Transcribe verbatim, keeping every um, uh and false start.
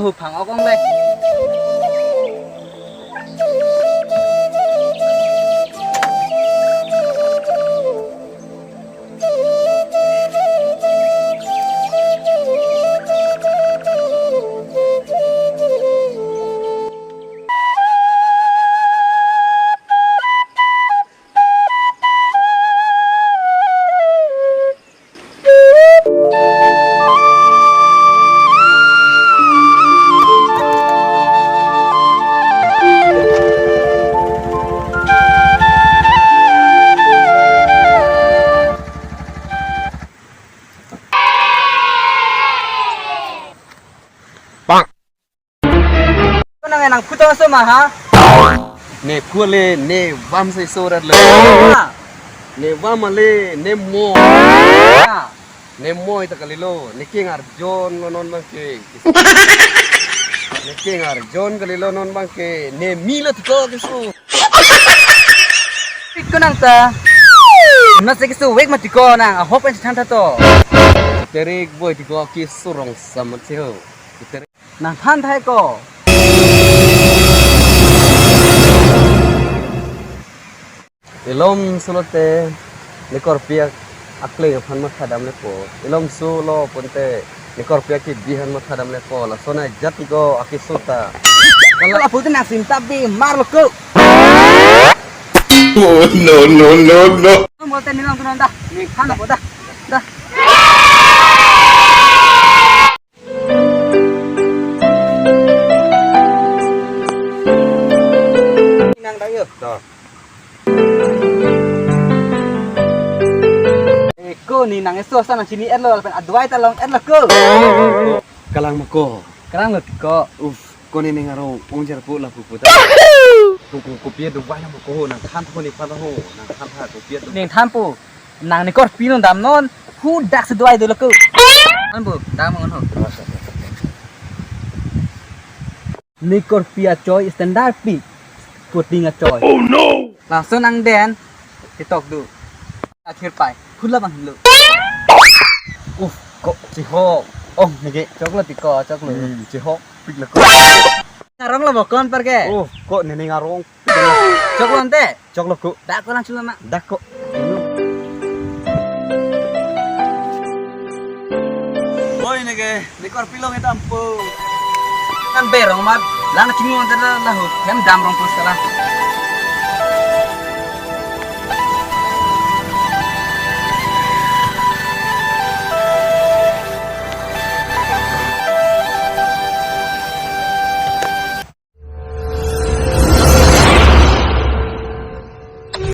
Phang ok ong le. Nang nang phu tong so ma ha? Ne phu le, ne vam sai so rat le. Ha? Ne vam ale, ne mo. Ha? Ne mo ita kalilo, ne king arjon lo non bang ke. Ne king arjon kalilo non bang ke, ne mi lo tiko keso. Pik ko nang ta. Mas ke so wek ma tiko nang, ahok pen than tha to. Terik boy tiko keso rong samat se ho. Terik. Nang than thai ko. Ilom sulote ne korpi akleng aphan matha dam le po. Ilom sulo ponte ne korpi akebi aphan matha dam le po. Laso na jat tiko akeso ta. Kalau apu tu nang sinta bi mar lo ko. Oh, no, no, no, no. Mo te ni nang tu nang dah. Ni than apo dah. Dah. Nang dah yuk to. Eh, ko ni nang eso sa nang chini et lo, lapen adwai ta long et lo ko. Kalang ma ko. Kalang lo ko. Uf, ko ne ning arong ong jar pu lapu pu ta. Ko ko kopi adwai na ma ko nang than tho ni pa ho, nang than tha kopi adwai. Ning than pu. Nang ne korpi non dam non, hu dak se dwai dolo ko. An bu, dam non ho. Ne korpi achoi standard pi. Puting achoi. Oh no! Langsung nang den, titok du. Akhir pai, hula bang hilo. Uf, ko chihok. Oh, nege, choklo tiko, choklo. Hmm, chihok, pik lo ko. Ngarong lo bokon par ke. Uf, ko ne ning arong. Choklo ante. Choklo ko. Dak ko lang chuma ma. Dak ko. Oi nege, ne korpi long edam po. Kan berong mat, lang chungo ante na hu, hem dam rong pus kala.